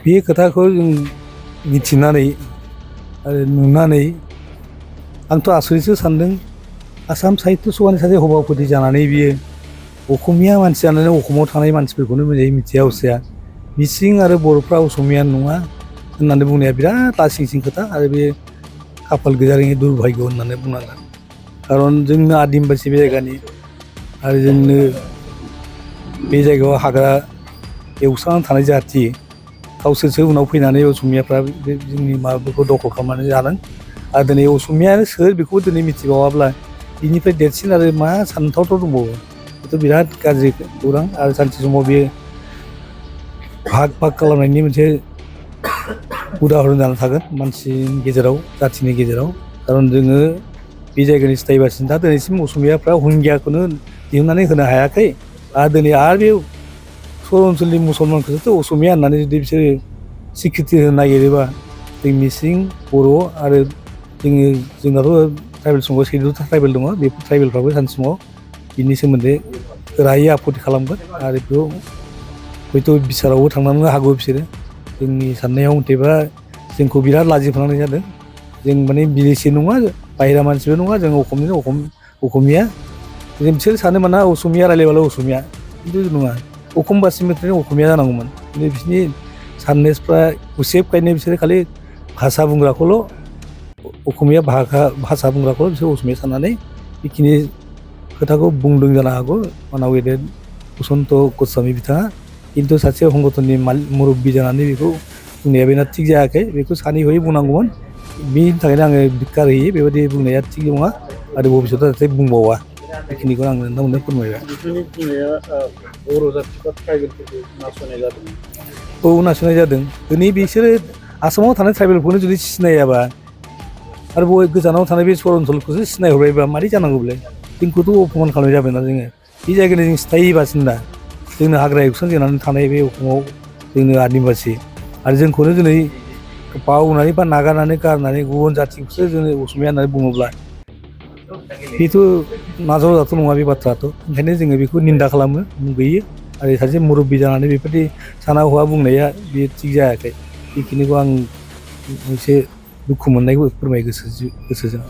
बे खोथाखौ जों मिथिनानै आरो नुनानै आंथ' आसरितसो सानदों आसाम साहित्य सभानि सासे सभापति जानानै बियो असमिया मानसि जानानै असमाव थानाय मानसिफोरखौनो मोजाङै मिथिया हसिया मिसिं आरो बर'फ्रा असमिया नङा होननानै बुंनाया बिराद लासिं सिं खोथा आरो बे खाफाल गैजारोङि दुर्भाग्य होननानै बुंनांगोन खारन जोंनो आदिबासि बे जायगानि आरो जोंनो बे जायगायाव हाग्रा एवस्रांनानै थानाय जाथि गावसोरसो उनाव फैनानै असमियाफ्रा बे जोंनि माबाफोरखौ दखल खालामनानै जादों आरो दिनै असमियानो सोर बेखौबो दिनै मिथिबावाब्ला बिनिफ्राय देरसिन आरो मा सानथावथाव दंबावो बेथ' बिराद गाज्रि खौरां आरो सानसे समाव बे भाग खालामनायनि मोनसे उदाहरन जाना थागोन मानसिनि गेजेराव जाथिनि गेजेराव खारन जोङो बे जायगानि स्थायि बासिन्दा दिनैसिम असमियाफ्रा हुंगियाखौनो दिहुननानै होनो हायाखै आरो दिनै आरो बे सर ओनसोलनि मुसलमानखौथ' असमिया होननानै जुदि बिसोरो सिक्रिथि होनो नागिरोबा जों मिसिं बर' आरो जोंनाथ' ट्राइबेल समाव सेडिउल ट्राइबेल दङ बेफोर ट्राइबेलफ्राबो सानसे समाव बिनि सोमोन्दै रायै आपत्ति खालामगोन आरो बेखौ हयथ' बिसारावबो थांनो हागौ बिसोरो जोंनि साननायाव मथेबा जोंखौ बिराद लाजि फोनांनाय जादों जों माने बिदेसि नङा बाहेरा मानसिबो नङा जों असमिया बिसोर सानो माना असमिया रायलायबाल' असमिया खिन्थु नङा अखमबासिमनिफ्रायनो असमिया जानांगौमोन खिन्थु बिसोरनि साननायफ्रा गुसेबखायनो बिसोरो खालि भाषा बुंग्राखौल' असमिया भाषा बुंग्राखौल' बिसोर असमिया साननानै बेखिनि खोथाखौ बुंदों जानो हागौ मानाव गेदेर बसन्त गस्वामी बिथाङा खिन्थु सासे संगठननि मुरब्बि जानानै बेखौ बुंनाया बेना थिग जायाखै बेखौ सानै हयै बुंनांगौमोन बेनि थाखायनो आङो धिक्कार होयो बेबायदि बुंनाया थिग नङा आरो भबिष्यतआव जाहाथे बुंबावा बेखिनिखौ आं नोंथांमोननो फोरमायबाय। नोंथांनि बुंनाया बर' जाथि बा ट्राइबेलफोरखौ नासयनाय जादों। औ नासयनाय जादों दिनै बिसोरो आसामाव थानाय ट्राइबेलखौनो जुदि सिनायाबा आरो बबे गोजानाव थानाय बे सर ओनसोलखौसो सिनायहरबायबा मारै जानांगौ बेलाय जोंखौथ' अपमान खालामनाय जाबायना जोङो बे जायगानि जों स्थायि बासिन्दा जोंनो हाग्रा एवस्रांजेननानै थानाय बे अखमाव जोंनो आदिबासि आरो जोंखौनो दिनै बावनानै बा नागारनानै गारनानै गुबुन जाथिखौसो जोङो असमिया होननानै बुङोब्ला बेथ' नाजावजाथाव नङा बे बाथ्रायाथ' ओंखायनो जोङो बेखौ निन्दा खालामो मुगैयो आरो सासे मुरब्बि जानानै बेबायदि साना हौवा बुंनाया बेयो थिग जायाखै बेखिनिखौ आं मोनसे दुखु मोननायखौ फोरमायो गोसोजों।